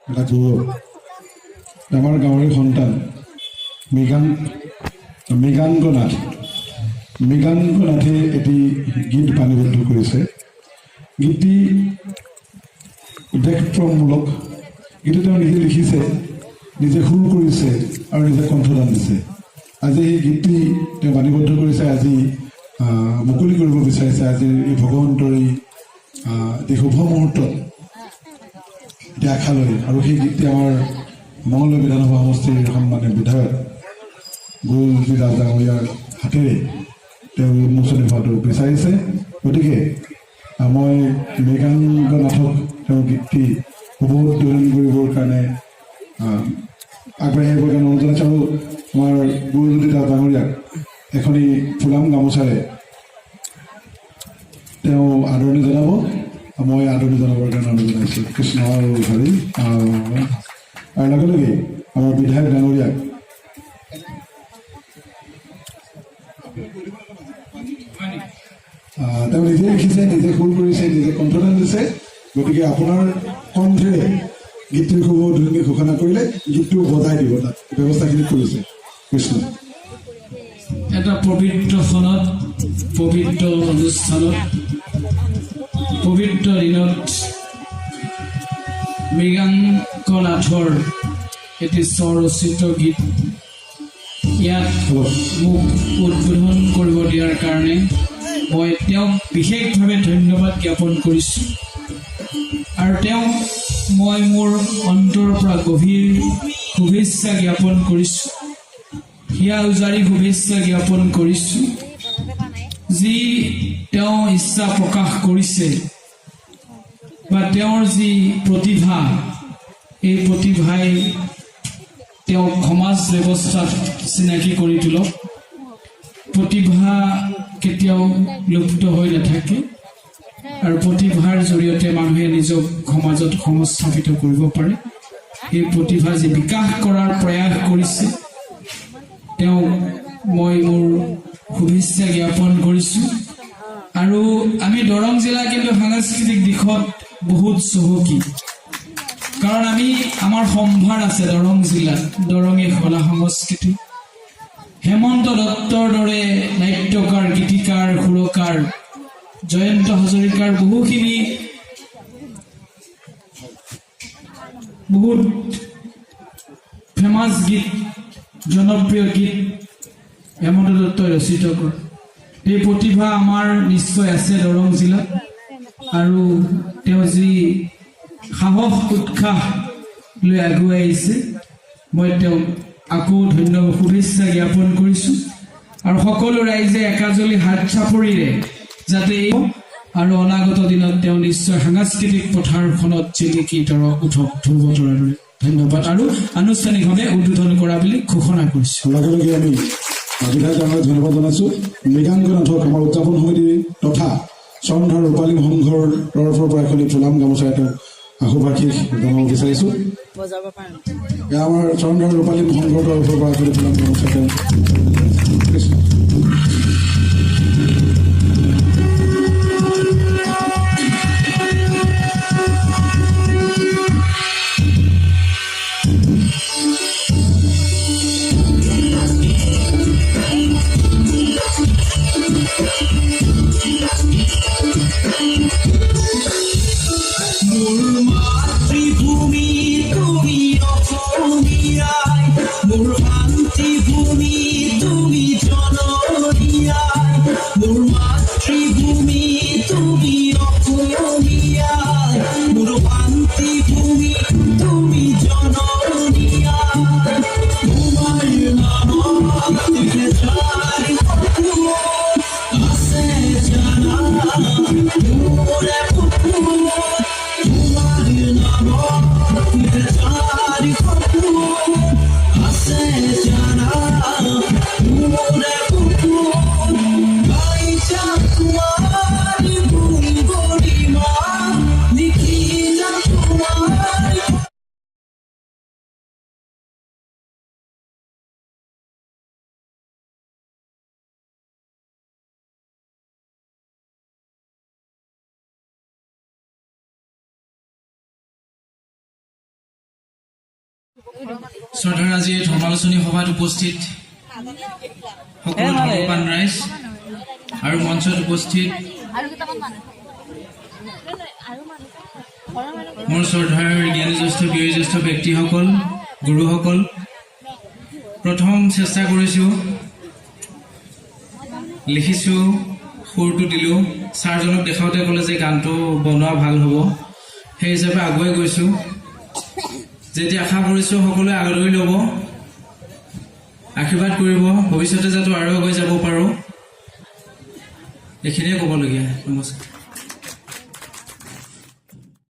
এটা গৌৰৱ। আমাৰ গাঁৱৰে সন্তান মৃগাংক নাথ, মৃগাংক নাথে এটি গীত বাণীবদ্ধ কৰিছে। গীতটি দেশপ্ৰেমমূলক। গীতটো তেওঁ নিজে লিখিছে, নিজে সুৰ কৰিছে আৰু নিজে কণ্ঠদান দিছে। আজি সেই গীতটি তেওঁ বাণীবদ্ধ কৰিছে, আজি মুকলি কৰিব বিচাৰিছে। আজিৰ এই ভগৱন্তৰ এই এই শুভ মুহূৰ্তত এতিয়া আশা লৈ আৰু সেই গীতটি আমাৰ মঙলদৈ বিধানসভা সমষ্টিৰ সন্মানীয় বিধায়ক গুৰুজ্যোতি দাস ডাঙৰীয়াৰ হাতেৰে তেওঁ উন্মোচনী হোৱাটো বিচাৰিছে। গতিকে মই মৃগাংক নাথক তেওঁৰ গীতটি শুভ উদ্বোধন কৰিবৰ কাৰণে আগবাঢ়ি আহিবৰ কাৰণে অনুৰোধ জনাইছোঁ আৰু আমাৰ গুৰুজ্যোতি দাস ডাঙৰীয়াক এখনি ফুলাম গামোচাৰে তেওঁ আদৰণি জনাব। মই আদৰণি জনাবৰ কাৰণে অনুৰোধ জনাইছোঁ। কৃষ্ণ আৰু হৰি। আৰু লগে লগে আমাৰ বিধায়ক ডাঙৰীয়াক তেওঁ নিজে লিখিছে, নিজে সুৰ কৰিছে, নিজে কণ্ঠদান দিছে। গতিকে আপোনাৰ কণ্ঠেৰে গীতটিৰ শুভ উদ্বোধনী ঘোষণা কৰিলে গীতটো বজাই দিব, তাত ব্যৱস্থাখিনি কৰিছে। কৃষ্ণ। এটা পবিত্ৰ ক্ষণত, পবিত্ৰ অনুষ্ঠানত, পবিত্ৰ দিনত মৃগাংক নাথৰ এটি স্বৰচিত গীত ইয়াত মোক উদ্বোধন কৰিব দিয়াৰ কাৰণে মই তেওঁক বিশেষভাৱে ধন্যবাদ জ্ঞাপন কৰিছোঁ আৰু তেওঁক মই মোৰ অন্তৰৰ পৰা গভীৰ শুভেচ্ছা জ্ঞাপন কৰিছোঁ, হিয়া উজাৰি শুভেচ্ছা জ্ঞাপন কৰিছোঁ। যি তেওঁ ইচ্ছা প্ৰকাশ কৰিছে বা তেওঁৰ যি প্ৰতিভা, এই প্ৰতিভাই তেওঁক সমাজ ব্যৱস্থাত চিনাকি কৰি তোলক। প্ৰতিভা কেতিয়াও লুপ্ত হৈ নাথাকে আৰু প্ৰতিভাৰ জৰিয়তে মানুহে নিজক সমাজত সংস্থাপিত কৰিব পাৰে। এই প্ৰতিভা যি বিকাশ কৰাৰ প্ৰয়াস কৰিছে, তেওঁক মই মোৰ শুভেচ্ছা জ্ঞাপন কৰিছোঁ। আৰু আমি দৰং জিলা কিন্তু সাংস্কৃতিক দিশত বহুত চহকী, কাৰণ আমাৰ সম্ভাৰ আছে দৰং জিলাত। দৰঙে কলা সংস্কৃতি, হেমন্ত দত্তৰ দৰে নাট্যকাৰ, গীতিকাৰ, সুৰকাৰ, জয়ন্ত হাজৰিকাৰ বহুখিনি বহুত ফেমাছ গীত, জনপ্ৰিয় গীত হেমন্ত দত্তই ৰচিত কৰে। এই প্ৰতিভা আমাৰ নিশ্চয় আছে দৰং জিলাত। আৰু তেওঁ যি সাহস উৎসাহ লৈ আগুৱাই আহিছে, মই তেওঁক আকৌ ধন্যবাদ, শুভেচ্ছা জ্ঞাপন কৰিছোঁ। আৰু সকলো ৰাইজে একাজলি হাত চাপৰিৰে যাতে এই আৰু অনাগত দিনত তেওঁ নিশ্চয় সাংস্কৃতিক পথাৰখনত জিলিকি উঠক ধ্ৰুৱ তৰাৰ দৰে। ধন্যবাদ আৰু আনুষ্ঠানিকভাৱে উদ্বোধন কৰা বুলি ঘোষণা কৰিছোঁ। লগে লগে আমি বিধায়ক ডাঙৰীয়াক ধন্যবাদ জনাইছোঁ। মৃগাংক নাথক আমাৰ উদযাপন সমিতি তথা চৰণধৰ ৰূপালী সংঘৰ তৰফৰ পৰা এখনি ফুলাম গামোচাৰে তেওঁক শুভাশীষ জনাব বিচাৰিছোঁ। এয়া আমাৰ চৰণধৰ ৰূপালী সংঘৰ তৰফৰ পৰা এখনি ফুলাম গামোচা তেওঁক। কৃষ্ণ। মোৰ মাতৃভূমি তুমি অসমীয়াই, মোৰ শান্তিভূমি তুমি জননীয়াই। মোৰ মাতৃভূমি তুমি অসমীয়াই, মোৰ শান্তিভূমি তুমি জননীয়াই। তোমাৰ নামত যায় সপোন আছে জানা মোৰে সপোন। তোমাৰ শ্ৰদ্ধাৰ আজি এই ধৰ্মালোচনী সভাত উপস্থিত সকলো ধৰ্মপ্ৰাণ ৰাইজ আৰু মঞ্চত উপস্থিত মোৰ শ্ৰদ্ধাৰ জ্ঞানীজ্যেষ্ঠ, বয়োজ্যেষ্ঠ ব্যক্তিসকল, গুৰুসকল, প্ৰথম চেষ্টা কৰিছোঁ, লিখিছোঁ, সুৰটো দিলোঁ। ছাৰজনক দেখাওঁতে ক'লে যে গানটো বনোৱা ভাল হ'ব। সেই হিচাপে আগুৱাই গৈছোঁ। যেতিয়া আশা কৰিছোঁ সকলোৱে আদৰি ল'ব, আশীৰ্বাদ কৰিব, ভৱিষ্যতে যাতে আৰু আগুৱাই যাব পাৰোঁ। এইখিনিয়ে ক'বলগীয়া। নমস্কাৰ।